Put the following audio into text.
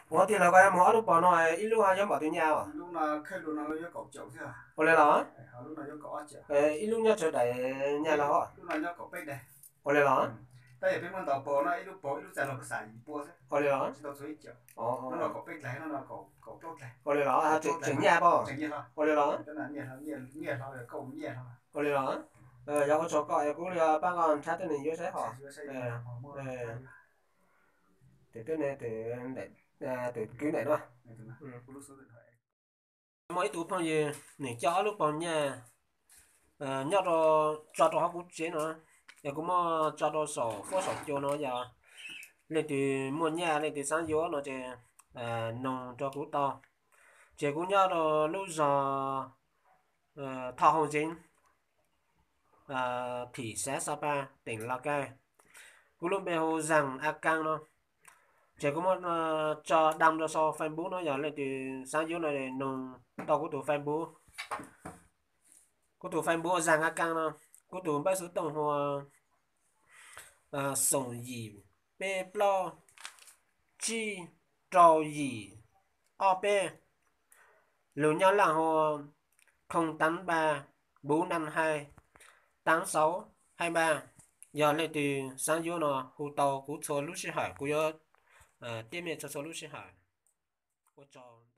Ua tij laug, koj yuav muag ob lub pos no, ib lub ho yuav npaum twg nyaj os? Ua li los? Ib lub nyob tsawg daim nyaj los? Ua li los? Ua li los? Ua li los? Tseem nyaj pob? Ua li los? Ua li los? Yog ua tsaug koj es kuv li pab koj nrhab tej neeg yuav saib hos. Tus twg ne, tus kwv ntawm no. Muaj ib tug phooj ywg nws coj ob lub pos nyaj nyob rau, tso rau hauv kuv tsev no, es kuv muab tso rau saum fuab saum cua no. Yog leej twg muaj nyaj leej twg xav yuav no ces noog rau kuv tau. Ces kuv nyob rau lub zos Thoj Hauv Zeeb, thim xav Xa Pa, teem Los Kais. Kuv lub npe hu Zag A Kaab no. Ces kuv muab tso dam rau saum Facebook no, yog leej twg xav yuav no noog tau kuv tus Facebook. Kuv tus Facebook Zag A Kaab no. Kuv tus npawb xov tooj hu xoom yim peb plaub tsib rau yim ob peb. Lus Nyab Laj hu không tám ba bốn năm hai tám sáu hai ba. Yog leej twg xav yuav no hu tau kuv txhua lub sij hawm, kuv yuav teb mej txhua txhua lub sij hawm. Ua tsaug.